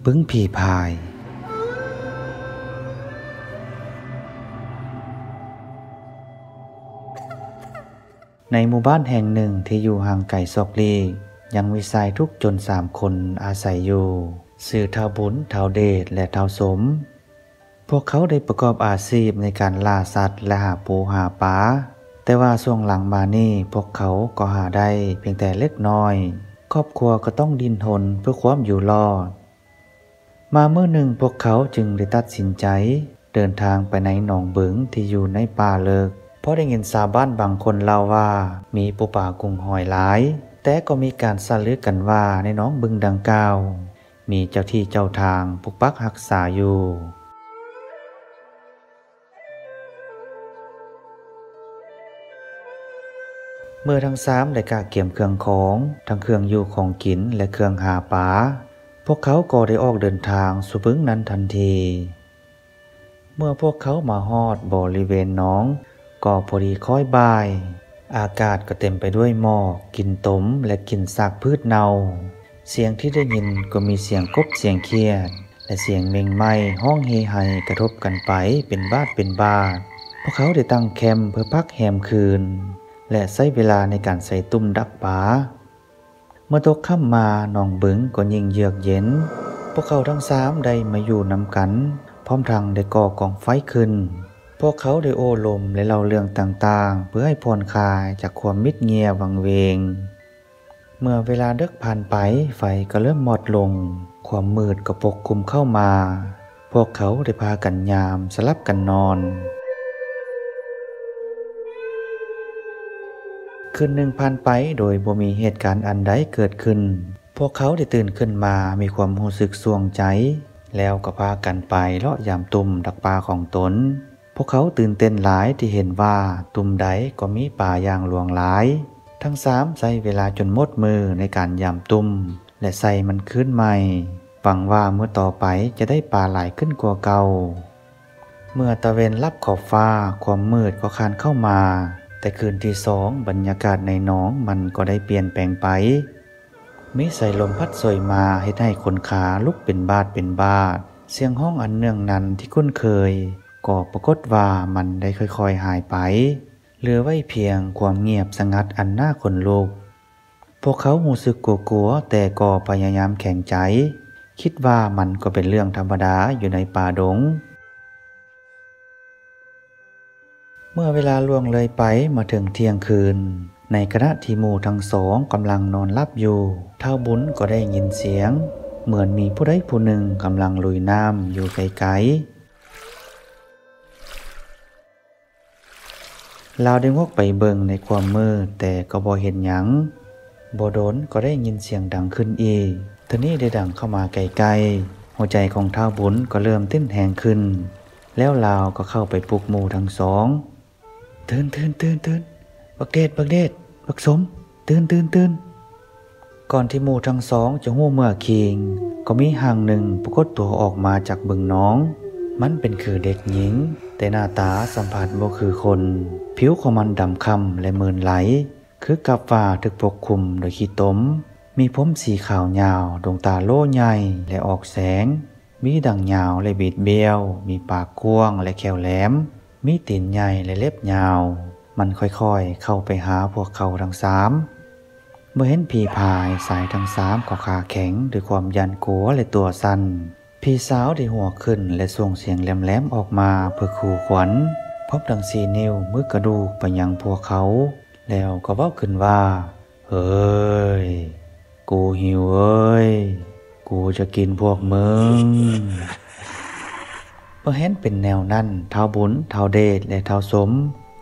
ບຶງຜີພາຍ. ໃນໝູ່ບ້ານແຫ່ງໜຶ່ງທີ່ຢູ່ຫ່າງໄກສອກຫຼີກ, ຍັງມີຊາຍທຸກຈົນສາມຄົນອາໄສຢູ່, ຊື່ທ້າວບຸນ, ທ້າວເດດ ແລະ ທ້າວສົມ. ພວກເຂົາໄດ້ປະກອບອາຊີບໃນການລ່າສັດ ແລະ ຫາປູຫາປາ, ແຕ່ວ່າຊ່ວງຫຼັງມານີ້ ພວກເຂົາກໍຫາໄດ້ພຽງແຕ່ເລັກນ້ອຍ, ຄອບຄົວກໍຕ້ອງດີ້ນຮົນເພື່ອຄວາມຢູ່ລອດ. ມາມື້ໜຶ່ງ ພວກເຂົາຈຶ່ງໄດ້ຕັດສິນໃຈເດີນທາງໄປໃນໜອງບຶງທີ່ຢູ່ໃນປ່າເລິກ, ເພາະໄດ້ຍິນຊາວບ້ານບາງຄົນເລົ່າວ່າ ມີປູປາກຸ້ງຫອຍຫຼາຍ, ແຕ່ກໍມີການສະລືກັນວ່າໃນໜອງບຶງດັ່ງກ່າວ ມີເຈົ້າທີ່ເຈົ້າທາງປົກປັກຮັກສາຢູ່. ເມື່ອທັງສາມໄດ້ກະກຽມເຄື່ອງຂອງ, ທັງເຄື່ອງຢູ່ຂອງກິນ ແລະ ເຄື່ອງຫາປາ, ພວກເຂົາກໍໄດ້ອອກເດີນທາງສູ່ບຶງນັ້ນທັນທີ. ເມື່ອພວກເຂົາມາຮອດບໍລິເວນໜອງ ກໍພໍດີຄ້ອຍບ່າຍ, ອາກາດກໍເຕັມໄປດ້ວຍໝອກ, ກິ່ນຕົມ ແລະ ກິ່ນຊາກພືດເນົ່າ. ສຽງທີ່ໄດ້ຍິນກໍມີສຽງກົບ, ສຽງຂຽດ ແລະ ສຽງເມັ່ງໄມ້ຮ້ອງເຮໄຫ້ກະທົບກັນໄປເປັນບາດເປັນບາດ. ພວກເຂົາໄດ້ຕັ້ງແຄມເພື່ອພັກແຮມຄືນ ແລະ ໃຊ້ເວລາໃນການໃສ່ຕຸ້ມດັກປາ. ເມື່ອຕົກຄ່ຳມາ, ໜອງບຶງກໍຍິ່ງເຢືອກເຢັນ. ພວກເຂົາທັງສາມໄດ້ມາຢູ່ນຳກັນ, ພ້ອມທັງໄດ້ກໍ່ກອງໄຟຂຶ້ນ. ພວກເຂົາໄດ້ໂອ້ລົມ ແລະ ເລົ່າເລື່ອງຕ່າງໆ ເພື່ອໃຫ້ຜ່ອນຄາຍຈາກຄວາມມິດເງ່ຍວັງເວງ. ເມື່ອເວລາເດິກຜ່ານໄປ, ໄຟກໍເລີ່ມມອດລົງ, ຄວາມມືດກໍປົກຄຸມເຂົ້າມາ. ພວກເຂົາໄດ້ພາກັນຍາມສະຫຼັບກັນນອນ. ຄືນໜຶ່ງຜ່ານໄປໂດຍບໍ່ມີເຫດການອັນໃດເກີດຂຶ້ນ. ພວກເຂົາໄດ້ຕື່ນຂຶ້ນມາມີຄວາມຮູ້ສຶກສ່ວງໃຈ, ແລ້ວກໍພາກັນໄປເລາະຢາມຕຸ້ມດັກປາຂອງຕົນ. ພວກເຂົາຕື່ນເຕັ້ນຫຼາຍທີ່ເຫັນວ່າຕຸ້ມໃດກໍມີປາຢ່າງຫຼວງຫຼາຍ. ທັງສາມໃຊ້ເວລາຈົນໝົດມື້ໃນການຢາມຕຸ້ມ ແລະ ໃສ່ມັນຄືນໃໝ່, ຫວັງວ່າມື້ຕໍ່ໄປຈະໄດ້ປາຫຼາຍຂຶ້ນກວ່າເກົ່າ. ເມື່ອຕາເວັນລັບຂອບຟ້າ, ຄວາມມືດກໍຄານເຂົ້າມາ. ແຕ່ຄືນທີສອງ, ບັນຍາກາດໃນໜອງມັນກໍໄດ້ປ່ຽນແປງໄປ. ມີສາຍລົມພັດໂຊຍມາເຮັດໃຫ້ຂົນຂາລຸກເປັນບາດເປັນບາດ. ສຽງຮ້ອງອັນເນື່ອງນັນທີ່ຄຸ້ນເຄີຍ ກໍປາກົດວ່າມັນໄດ້ຄ່ອຍໆຫາຍໄປ, ເຫຼືອໄວ້ພຽງຄວາມງຽບສະຫງັດອັນໜ້າຂົນລຸກ. ພວກເຂົາຮູ້ສຶກກົວໆ, ແຕ່ກໍພະຍາຍາມແຂງໃຈ, ຄິດວ່າມັນກໍເປັນເລື່ອງທຳມະດາຢູ່ໃນປ່າດົງ. ເມື່ອເວລາລ່ວງເລີຍໄປມາເຖິງທ່ຽງຄືນ, ໃນຂະນະທີ່ໝູ່ທັງສອງກຳລັງນອນຫຼັບຢູ່, ທ້າວບຸນກໍໄດ້ຍິນສຽງເໝືອນມີຜູ້ໃດຜູ້ໜຶ່ງກຳລັງລຸຍນ້ຳຢູ່ໄກໆ. ລາວໄດ້ງວກໄປເບິ່ງໃນຄວາມມືດ, ແຕ່ກໍບໍ່ເຫັນຫຍັງ. ບໍ່ດົນກໍໄດ້ຍິນສຽງດັງຂຶ້ນອີກ, ເທື່ອນີ້ໄດ້ດັງເຂົ້າມາໃກ້ໆ. ຫົວໃຈຂອງທ້າວບຸນກໍເລີ່ມເຕັ້ນແຮງຂຶ້ນ, ແລ້ວລາວກໍເຂົ້າໄປປຸກໝູ່ທັງສອງ. ຕື່ນ, ຕື່ນ, ຕື່ນ, ຕື່ນ! ບັກເດດ, ບັກເດດ, ບັກສົມ, ຕື່ນ, ຕື່ນ, ຕື່ນ! ກ່ອນທີ່ໝູ່ທັງສອງຈະຮູ້ເມື່ອຄີງ, ກໍມີຮ່າງໜຶ່ງປາກົດຕົວອອກມາຈາກບຶງໜອງ. ມັນເປັນຄືເດັກຍິງ, ແຕ່ໜ້າຕາສຳຜັດບໍ່ຄືຄົນ. ຜິວຂອງມັນດຳຄ້ຳ ແລະ ມື່ນໄຫຼ, ຄືກັບວ່າຖືກປົກຄຸມໂດຍຂີ້ຕົມ. ມີຜົມສີຂາວຍາວ, ດວງຕາໂຫຼໃຫຍ່ ແລະ ອອກແສງ, ມີດັງຍາວ ແລະ ບິດບ້ຽວ, ມີປາກກວ້າງ ແລະ ແຂ້ວແຫຼມ, ມີຕີນໃຫຍ່ ແລະ ເລັບຍາວ. ມັນຄ່ອຍໆເຂົ້າໄປຫາພວກເຂົາທັງສາມ. ເມື່ອເຫັນຜີພາຍ, ຊາຍທັງສາມກໍຂາແຂງດ້ວຍຄວາມຢ້ານກົວ ແລະ ຕົວສັ່ນ. ຜີສາວໄດ້ຫົວຂຶ້ນ ແລະ ສົ່ງສຽງແຫຼມໆອອກມາເພື່ອຂູ່ຂວັນ, ພ້ອມທັງຊີ້ນິ້ວມືກະດູກໄປຍັງພວກເຂົາ, ແລ້ວກໍເວົ້າຂຶ້ນວ່າ, ເຮີ້ຍ, ກູຫິວເອີຍ, ກູຈະກິນພວກມຶງ. ເມື່ອເຫັນເປັນແນວນັ້ນ, ທ້າວບຸນ, ທ້າວເດດ ແລະ ທ້າວສົມ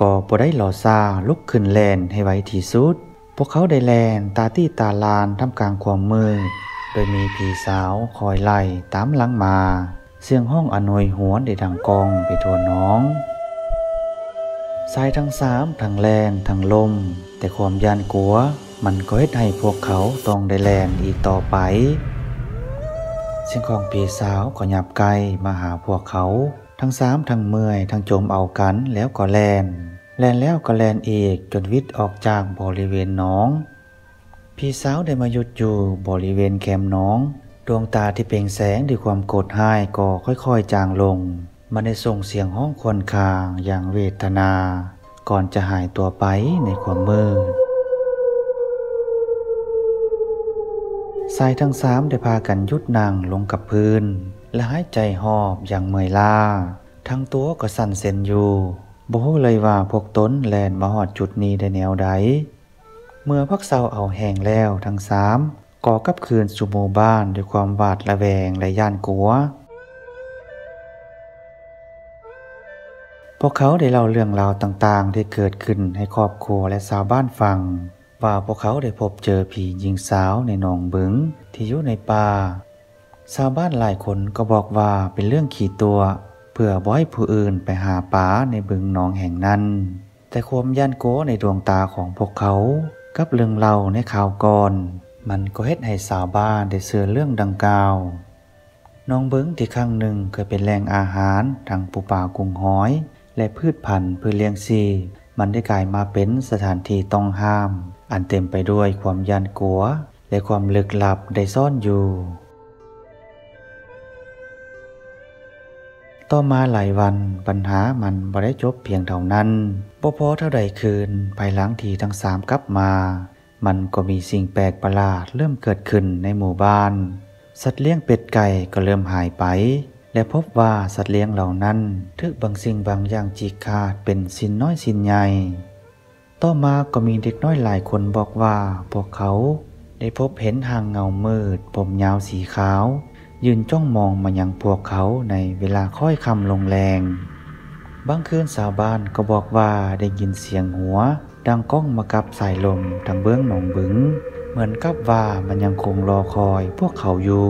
ກໍບໍ່ໄດ້ລໍຊ້າ, ລຸກຂຶ້ນແລ່ນໃຫ້ໄວທີ່ສຸດ. ພວກເຂົາໄດ້ແລ່ນຕາຕີຕາລານທ່າມກາງຄວາມມືດ, ໂດຍມີຜີສາວຄອຍໄລ່ຕາມຫຼັງມາ. ສຽງຮ້ອງອັນໂຫຍຫວນໄດ້ດັງກ້ອງໄປທົ່ວໜອງ. ຊາຍທັງສາມທັງແລ່ນທັງລົ້ມ, ແຕ່ຄວາມຢ້ານກົວມັນກໍເຮັດໃຫ້ພວກເຂົາຕ້ອງໄດ້ແລ່ນອີກຕໍ່ໄປ. ສຽງຂອງຜີສາວກໍຫຍັບໃກ້ມາຫາພວກເຂົາ. ທັງສາມທັງເມື່ອຍທັງຈົມເອົາກັນແລ້ວກໍແລ່ນ. ແລ່ນແລ້ວກໍແລ່ນອີກ, ຈົນຫວິດອອກຈາກບໍລິເວນໜອງ. ຜີສາວໄດ້ມາຢຸດຢູ່ບໍລິເວນແຄມໜອງ, ດວງຕາທີ່ເປັ່ງແສງດ້ວຍຄວາມໂກດຮ້າຍກໍຄ່ອຍໆຈາງລົງ. ມັນໄດ້ສົ່ງສຽງຮ້ອງຄວນຄາງຢ່າງເວທະນາ ກ່ອນຈະຫາຍຕົວໄປໃນຄວາມມືດ. ຊາຍທັງສາມໄດ້ພາກັນຢຸດນັ່ງລົງກັບພື້ນ ແລະ ຫາຍໃຈຫອບຢ່າງເມື່ອຍລ້າ. ທັງຕົວກໍສັ່ນເຊັນຢູ່, ບໍ່ຮູ້ເລີຍວ່າພວກຕົນແລ່ນມາຮອດຈຸດນີ້ໄດ້ແນວໃດ. ເມື່ອພວກເຊົາເອົາແຮງແລ້ວ, ທັງສາມກໍກັບຄືນສູ່ໝູ່ບ້ານດ້ວຍຄວາມຫວາດລະແວງ ແລະ ຢ້ານກົວ. ພວກເຂົາໄດ້ເລົ່າເລື່ອງລາວຕ່າງໆທີ່ເກີດຂຶ້ນໃຫ້ຄອບຄົວ ແລະ ຊາວບ້ານຟັງ ວ່າພວກເຂົາໄດ້ພົບເຈີຜີຍິງສາວໃນໜອງບຶງທີ່ຢູ່ໃນປ່າ. ຊາວບ້ານຫຼາຍຄົນກໍບອກວ່າເປັນເລື່ອງຂີ້ຕົວະ ເພື່ອບໍ່ໃຫ້ຜູ້ອື່ນໄປຫາປາໃນບຶງໜອງແຫ່ງນັ້ນ. ແຕ່ຄວາມຢ້ານກົວໃນດວງຕາຂອງພວກເຂົາ ກັບເລື່ອງເລົ່າໃນຄາວກ່ອນ, ມັນກໍເຮັດໃຫ້ຊາວບ້ານໄດ້ເຊື່ອເລື່ອງດັ່ງກ່າວ. ໜອງບຶງທີ່ຄັ້ງໜຶ່ງເຄີຍເປັນແຫຼ່ງອາຫານທັງປູປາກຸງຫອຍ ແລະ ພືດພັນເພື່ອລ້ຽງຊີບ, ມັນໄດ້ກາຍມາເປັນສະຖານທີ່ຕ້ອງຫ້າມ ອັນເຕັມໄປດ້ວຍຄວາມຢ້ານກົວ ແລະ ຄວາມລຶກລັບໄດ້ຊ້ອນຢູ່. ຕໍ່ມາຫຼາຍວັນ, ບັນຫາມັນບໍ່ໄດ້ຈົບພຽງເທົ່ານັ້ນ. ບໍ່ພໍເທົ່າໃດຄືນ, ພາຍຫຼັງທີ່ທັງສາມກັບມາ, ມັນກໍມີສິ່ງແປກປະຫຼາດເລີ່ມເກີດຂຶ້ນໃນໝູ່ບ້ານ. ສັດລ້ຽງເປັດໄກ່ກໍເລີ່ມຫາຍໄປ ແລະ ພົບວ່າສັດລ້ຽງເຫຼົ່ານັ້ນຖືກບາງສິ່ງບາງຢ່າງຈີກຂາດເປັນຊິ້ນນ້ອຍຊິ້ນໃຫຍ່. ຕໍ່ມາກໍມີເດັກນ້ອຍຫຼາຍຄົນບອກວ່າ ພວກເຂົາໄດ້ພົບເຫັນຮ່າງເງົາມືດ ຜົມຍາວສີຂາວ ຢືນຈ້ອງມອງມາຍັງພວກເຂົາໃນເວລາຄ້ອຍຄ່ຳລົງແລງ. ບາງຄືນຊາວບ້ານກໍບອກວ່າໄດ້ຍິນສຽງຫົວດັງກ້ອງມາກັບສາຍລົມທາງເບື້ອງໜອງບຶງ, ເໝືອນກັບວ່າມັນຍັງຄົງລໍຄອຍພວກເຂົາຢູ່.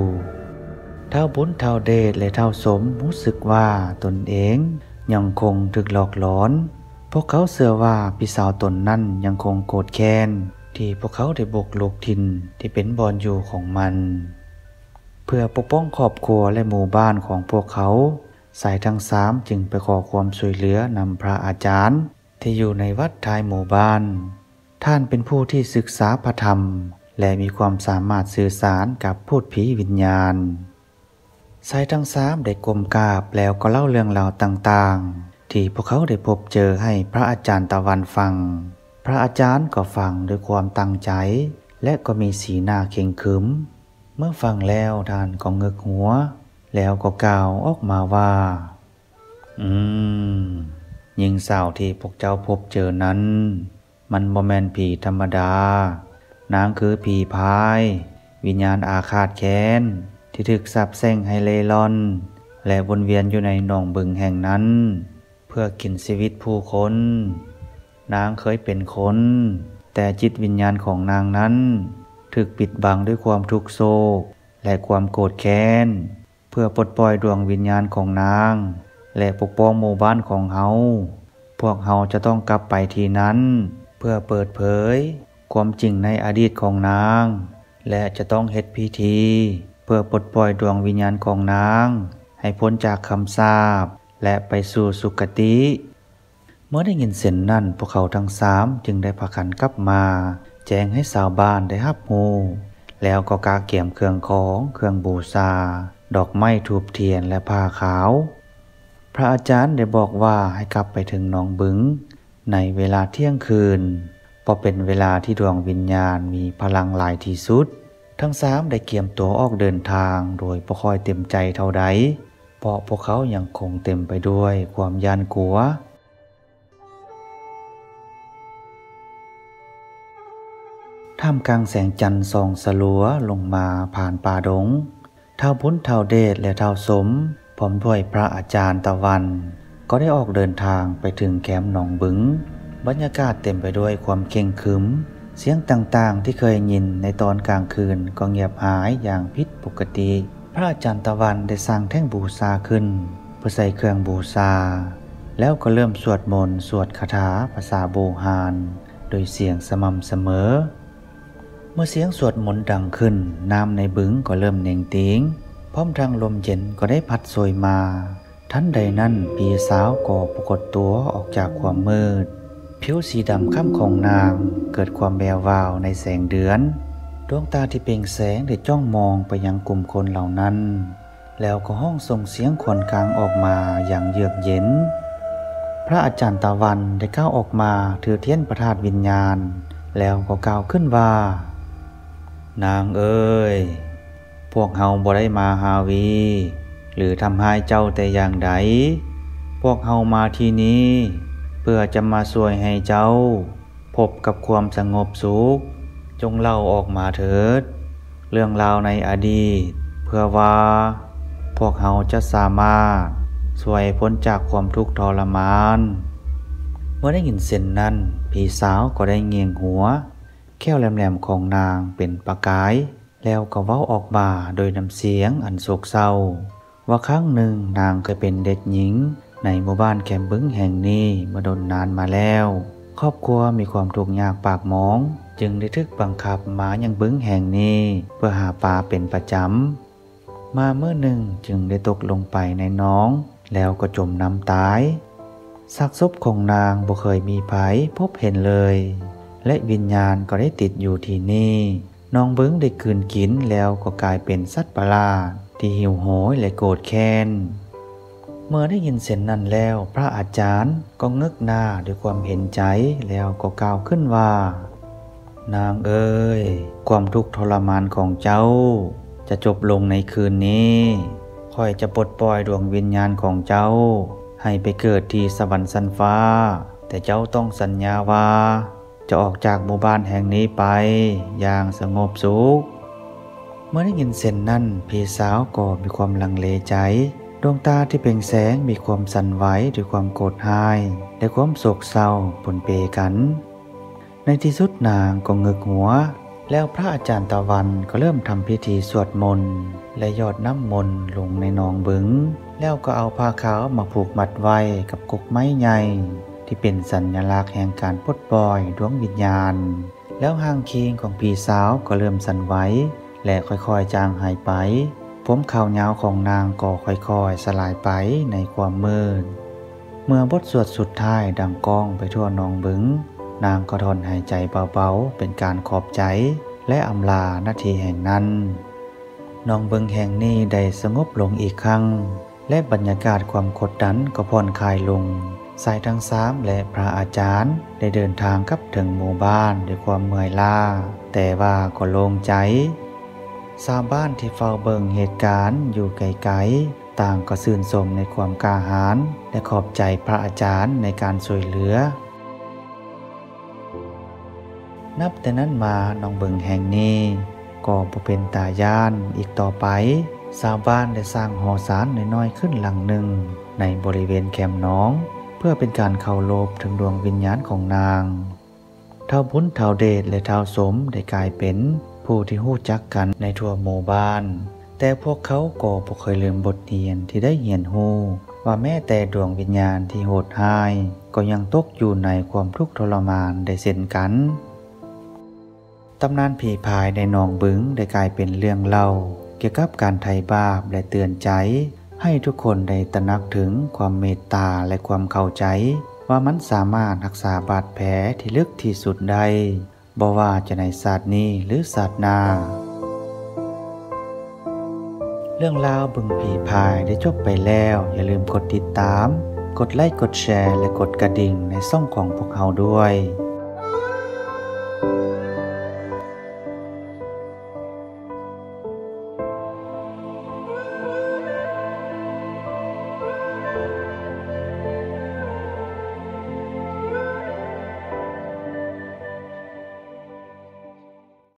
ທ້າວບຸນ, ທ້າວເດດ ແລະ ທ້າວສົມຮູ້ສຶກວ່າຕົນເອງຍັງຄົງຖືກຫຼອກຫຼອນ. ພວກເຂົາເຊື່ອວ່າພີ່ສາວຕົນນັ້ນຍັງຄົງໂກດແຄ້ນທີ່ພວກເຂົາໄດ້ບຸກລຸກຖິ່ນທີ່ເປັນບ່ອນຢູ່ຂອງມັນ. ເພື່ອປົກປ້ອງຄອບຄົວ ແລະ ໝູ່ບ້ານຂອງພວກເຂົາ, ຊາຍທັງສາມຈຶ່ງໄປຂໍຄວາມຊ່ວຍເຫຼືອນຳພະອາຈານທີ່ຢູ່ໃນວັດທ້າຍໝູ່ບ້ານ. ທ່ານເປັນຜູ້ທີ່ສຶກສາພະທຳ ແລະ ມີຄວາມສາມາດສື່ສານກັບພູດຜີວິນຍານ. ຊາຍທັງສາມໄດ້ກົ້ມກາບ ແລ້ວກໍເລົ່າເລື່ອງລາວຕ່າງໆທີ່ພວກເຂົາໄດ້ພົບເຈີໃຫ້ພະອາຈານຕາວັນຟັງ. ພະອາຈານກໍຟັງດ້ວຍຄວາມຕັ້ງໃຈ ແລະ ກໍມີສີໜ້າເຄັ່ງຂຶມ. ເມື່ອຟັງແລ້ວ, ທ່ານກໍເງີກຫົວ ແລ້ວກໍກ່າວອອກມາວ່າ, ອືມ, ຍິງສາວທີ່ພວກເຈົ້າພົບເຈີນັ້ນ ມັນບໍ່ແມ່ນຜີທຳມະດາ. ນາງຄືຜີພາຍ, ວິນຍານອາຄາດແຄ້ນ ທີ່ຖືກສາບແຊ່ງໃຫ້ເລ່ລ່ອນ ແລະ ວົນວຽນຢູ່ໃນໜອງບຶງແຫ່ງນັ້ນ ເພື່ອກິນຊີວິດຜູ້ຄົນ. ນາງເຄີຍເປັນຄົນ, ແຕ່ຈິດວິນຍານຂອງນາງນັ້ນຖືກປິດບັງດ້ວຍຄວາມທຸກໂສກ ແລະ ຄວາມໂກດແຄ້ນ. ເພື່ອປົດປ່ອຍດວງວິນຍານຂອງນາງ ແລະ ປົກປ້ອງໝູ່ບ້ານຂອງເຮົາ, ພວກເຮົາຈະຕ້ອງກັບໄປທີ່ນັ້ນ ເພື່ອເປີດເຜີຍຄວາມຈິງໃນອະດີດຂອງນາງ ແລະ ຈະຕ້ອງເຮັດພິທີເພື່ອປົດປ່ອຍດວງວິນຍານຂອງນາງໃຫ້ພົ້ນຈາກຄຳສາບ ແລະ ໄປສູ່ສຸຄະຕິ. ເມື່ອໄດ້ຍິນເຊັ່ນນັ້ນ, ພວກເຂົາທັງສາມຈຶ່ງໄດ້ພາກັນກັບມາແຈ້ງໃຫ້ຊາວບ້ານໄດ້ຮັບຮູ້, ແລ້ວກໍກະກຽມເຄື່ອງຂອງ, ເຄື່ອງບູຊາ, ດອກໄມ້, ທູບທຽນ ແລະ ຜ້າຂາວ. ພະອາຈານໄດ້ບອກວ່າໃຫ້ກັບໄປເຖິງໜອງບຶງໃນເວລາທ່ຽງຄືນ, ເພາະເປັນເວລາທີ່ດວງວິນຍານມີພະລັງຫຼາຍທີ່ສຸດ. ທັງສາມໄດ້ກຽມຕົວອອກເດີນທາງໂດຍບໍ່ຄ່ອຍເຕັມໃຈເທົ່າໃດ, ເພາະພວກເຂົາຍັງຄົງເຕັມໄປດ້ວຍຄວາມຢ້ານກົວ. ທ່າມກາງແສງຈັນສ່ອງສະຫຼົວລົງມາຜ່ານປ່າດົງ, ທ້າວບຸນ, ທ້າວເດດ ແລະ ທ້າວສົມ ພ້ອມດ້ວຍພະອາຈານຕາວັນ ກໍໄດ້ອອກເດີນທາງໄປເຖິງແຄມໜອງບຶງ. ບັນຍາກາດເຕັມໄປດ້ວຍຄວາມເຄັ່ງຂຶມ, ສຽງຕ່າງໆທີ່ເຄີຍໄດ້ຍິນໃນຕອນກາງຄືນກໍງຽບຫາຍຢ່າງຜິດປົກກະຕິ. ພະອາຈານຕາວັນໄດ້ສ້າງແທ່ງບູຊາຂຶ້ນເພື່ອໃສ່ເຄື່ອງບູຊາ, ແລ້ວກໍເລີ່ມສວດມົນສວດຄາຖາພາສາບູຮານໂດຍສຽງສະໝ່ຳສະເໝີ. ເມື່ອສຽງສວດມົນດັງຂຶ້ນ, ນ້ຳໃນບຶງກໍເລີ່ມເໜັງຕີງ, ພ້ອມທັງລົມເຢັນກໍໄດ້ພັດໂຊຍມາ. ທັນໃດນັ້ນ, ຜີສາວກໍປາກົດຕົວອອກຈາກຄວາມມືດ. ຜິວສີດຳຄ້ຳຂອງນາງເກີດຄວາມແວວວາວໃນແສງເດືອນ. ດວງຕາທີ່ເປັ່ງແສງໄດ້ຈ້ອງມອງໄປຍັງກຸ່ມຄົນເຫຼົ່ານັ້ນ ແລ້ວກໍຮ້ອງສົ່ງສຽງຄວນຄາງອອກມາຢ່າງເຍືອກເຢັນ. ພະອາຈານຕາວັນໄດ້ກ້າວອອກມາຖືທຽນພະທາດວິນຍານ ແລ້ວກໍກ່າວຂຶ້ນວ່າ, ນາງເອີຍ, ພວກເຮົາບໍ່ໄດ້ມາຫາວີ ຫຼື ທຳຮ້າຍເຈົ້າແຕ່ຢ່າງໃດ. ພວກເຮົາມາທີ່ນີ້ເພື່ອຈະມາຊ່ວຍໃຫ້ເຈົ້າ ພົບກັບຄວາມສະຫງົບສຸກ. ຈົ່ງເລົ່າອອກມາເຖີດ ເລື່ອງລາວໃນອະດີດ ເພື່ອວ່າພວກເຮົາຈະສາມາດຊ່ວຍພົ້ນຈາກຄວາມທຸກທໍລະມານ. ເມື່ອໄດ້ຍິນເຊັ່ນນັ້ນ, ພີ່ສາວກໍໄດ້ຫຍິ້ງຫົວ, ແຂ້ວແຫຼມໆຂອງນາງເປັນປະກາຍ, ແລ້ວກໍເວົ້າອອກມາໂດຍນ້ຳສຽງອັນໂສກເສົ້າ ວ່າຄັ້ງໜຶ່ງນາງເຄີຍເປັນເດັກຍິງໃນໝູ່ບ້ານແຄມບຶງແຫ່ງນີ້ເມື່ອດົນນານມາແລ້ວ. ຄອບຄົວມີຄວາມທຸກຍາກປາກໝອງ, ຈຶ່ງໄດ້ຖືກບັງຄັບມາຍັງບຶງແຫ່ງນີ້ເພື່ອຫາປາເປັນປະຈຳ. ມາມື້ໜຶ່ງຈຶ່ງໄດ້ຕົກລົງໄປໃນໜອງ ແລ້ວກໍຈົມນ້ຳຕາຍ. ຊາກສົບຂອງນາງບໍ່ເຄີຍມີໃຜພົບເຫັນເລີຍ ແລະ ວິນຍານກໍໄດ້ຕິດຢູ່ທີ່ນີ້. ໜອງບຶງໄດ້ກືນກິນ ແລ້ວກໍກາຍເປັນສັດປະຫຼາດທີ່ຫິວໂຫຍ ແລະ ໂກດແຄ້ນ. ເມື່ອໄດ້ຍິນເຊັ່ນນັ້ນແລ້ວ, ພະອາຈານກໍເງີຍໜ້າດ້ວຍຄວາມເຫັນໃຈ ແລ້ວກໍກ່າວຂຶ້ນວ່າ, ນາງເອີຍ, ຄວາມທຸກທໍລະມານຂອງເຈົ້າຈະຈົບລົງໃນຄືນນີ້. ຂ້ອຍຈະປົດປ່ອຍດວງວິນຍານຂອງເຈົ້າໃຫ້ໄປເກີດທີ່ສະຫວັນຊັ້ນຟ້າ, ແຕ່ເຈົ້າຕ້ອງສັນຍາວ່າ ຈະອອກຈາກໝູ່ບ້ານແຫ່ງນີ້ໄປຢ່າງສະຫງົບສຸກ. ເມື່ອໄດ້ຍິນເຊັ່ນນັ້ນ, ພີ່ສາວກໍມີຄວາມລັງເລໃຈ, ດວງຕາທີ່ເປັ່ງແສງມີຄວາມສັ່ນໄຫວດ້ວຍຄວາມໂກດຮ້າຍ ແລະ ຄວາມໂສກເສົ້າປົນເປກັນ. ໃນທີ່ສຸດນາງກໍງຶກຫົວ, ແລ້ວພະອາຈານຕາວັນກໍເລີ່ມທຳພິທີສວດມົນ ແລະ ຢອດນ້ຳມົນລົງໃນໜອງບຶງ, ແລ້ວກໍເອົາຜ້າຂາວມາຜູກມັດໄວ້ກັບກົກໄມ້ໃຫຍ່ ທີ່ເປັນສັນຍະລັກແຫ່ງການປົດປ່ອຍດວງວິນຍານ. ແລ້ວຮ່າງຄີງຂອງພີ່ສາວກໍເລີ່ມສັ່ນໄຫວ ແລະ ຄ່ອຍໆຈາງຫາຍໄປ. ຜົມຂາວຍາວຂອງນາງກໍຄ່ອຍໆສະຫຼາຍໄປໃນຄວາມມືດ. ເມື່ອບົດສວດສຸດທ້າຍດັງກ້ອງໄປທົ່ວໜອງບຶງ, ນາງກໍຖອນຫາຍໃຈເບົາໆເປັນການຂອບໃຈ ແລະ ອຳລານະທີ່ແຫ່ງນັ້ນ. ໜອງບຶງແຫ່ງນີ້ໄດ້ສະຫງົບລົງອີກຄັ້ງ ແລະ ບັນຍາກາດຄວາມກົດດັນກໍຜ່ອນຄາຍລົງ. ຊາຍທັງສາມ ແລະ ພະອາຈານໄດ້ເດີນທາງກັບເຖິງໝູ່ບ້ານດ້ວຍຄວາມເມື່ອຍລ້າ, ແຕ່ວ່າກໍໂລ່ງໃຈ. ຊາວບ້ານທີ່ເຝົ້າເບິ່ງເຫດການຢູ່ໄກໆ ຕ່າງກໍຊື່ນຊົມໃນຄວາມກ້າຫານ ແລະ ຂອບໃຈພະອາຈານໃນການຊ່ວຍເຫຼືອ. ນັບແຕ່ນັ້ນມາ, ໜອງບຶງແຫ່ງນີ້ກໍບໍ່ເປັນຕາຢ້ານອີກຕໍ່ໄປ. ຊາວບ້ານໄດ້ສ້າງຫໍສານນ້ອຍໆຂຶ້ນຫຼັງໜຶ່ງໃນບໍລິເວນແຄມໜອງ ເພື່ອເປັນການເຄົາລົບເຖິງດວງວິນຍານຂອງນາງ. ທ້າວບຸນ, ທ້າວເດດ ແລະ ທ້າວສົມໄດ້ກາຍເປັນຜູ້ທີ່ຮູ້ຈັກກັນໃນທົ່ວໝູ່ບ້ານ, ແຕ່ພວກເຂົາກໍບໍ່ເຄີຍລືມບົດຮຽນທີ່ໄດ້ຮຽນຮູ້ ວ່າແມ້ແຕ່ດວງວິນຍານທີ່ໂຫດຮ້າຍ ກໍຍັງຕົກຢູ່ໃນຄວາມທຸກທໍລະມານໄດ້ເຊັ່ນກັນ. ຕຳນານຜີພາຍໃນໜອງບຶງໄດ້ກາຍເປັນເລື່ອງເລົ່າກ່ຽວກັບການໄຖ່ບາບ ແລະ ເຕືອນໃຈໃຫ້ທຸກຄົນໄດ້ຕະໜັກເຖິງຄວາມເມດຕາ ແລະ ຄວາມເຂົ້າໃຈ ວ່າມັນສາມາດຮັກສາບາດແຜທີ່ເລິກທີ່ສຸດໄດ້, ບໍ່ວ່າຈະໃນຊາດນີ້ ຫຼື ຊາດໜ້າ. ເລື່ອງລາວບຶງຜີພາຍໄດ້ຈົບໄປແລ້ວ, ຢ່າລືມກົດຕິດຕາມ, ກົດໄລ, ກົດແຊ ແລະ ກົດກະດິ່ງໃນຊ່ອງຂອງພວກເຮົາດ້ວຍ.